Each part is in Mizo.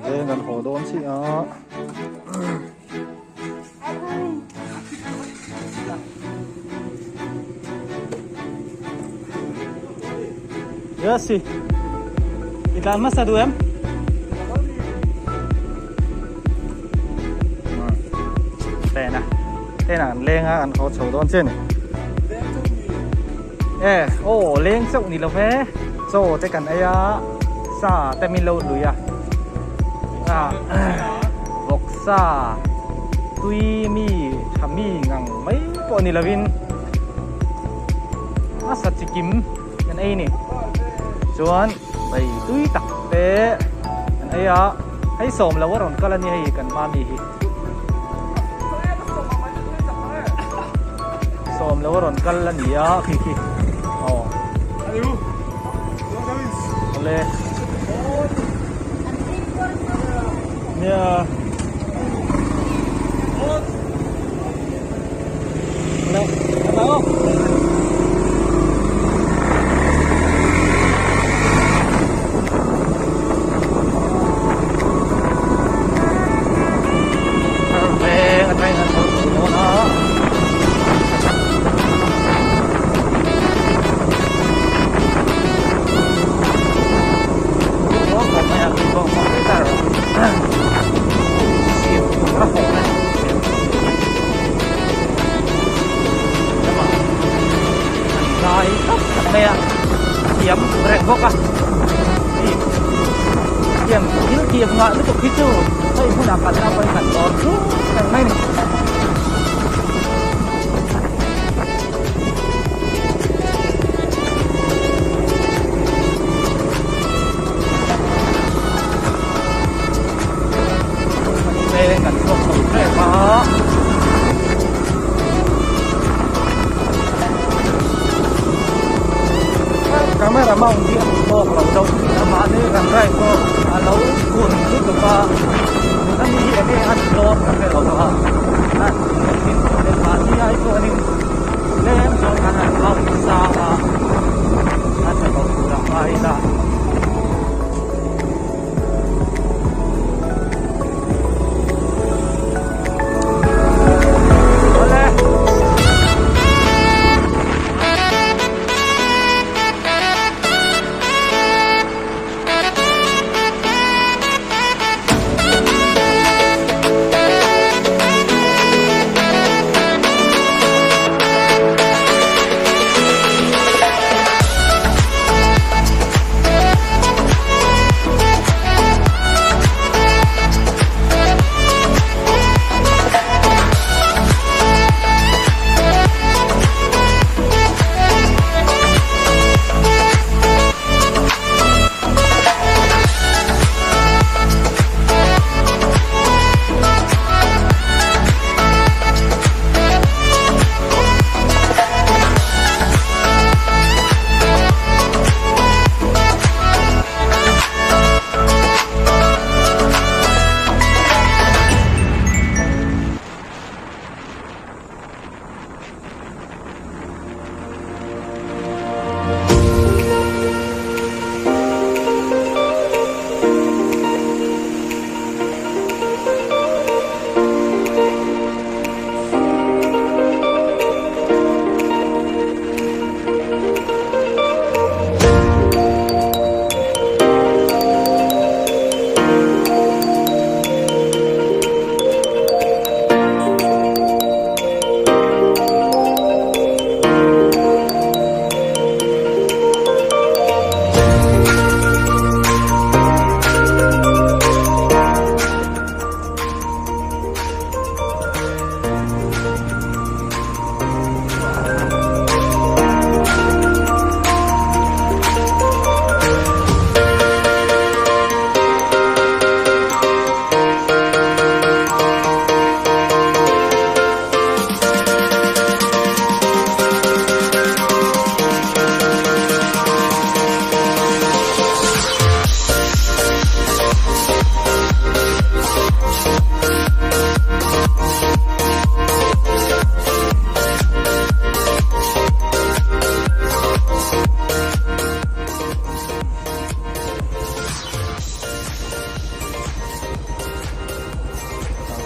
Leng kan haw dawn chiah a. Yes, i tlan hmasa duh em? Tena, tena kan leng a, kan haw chho dawn chiah a ni. E, aw leng chauh ni lo ve, chaw te kan ei a, sa te min lo hlui a, vawksa tui mi tha mi ngang mai pawh ni lovin a sa chi kim kan ei a ni. Chuan bai tui tak te kan ei a, hei sawm lo a rawn kal a ni hei kan mami hi. Sawm lo a rawn kal a ni a khi khi aw awle nia awle hello Thiam reng bawk a thiam thil thiam ngah lutuk hi chu hei hmunah kan la pawi kan dawr chu reng mai ni. Leng kan chhuak chho tep a. Camera mount hi a hmu tawk lo deuh a mahni kan drive pawh a lo kun lutuk a ani hi enge a ni dawn ka hre lo a mahni ai chuanin tlem chuan kan han mount sang a a tha lo tur a ngai ila.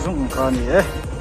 zung kha a ni e.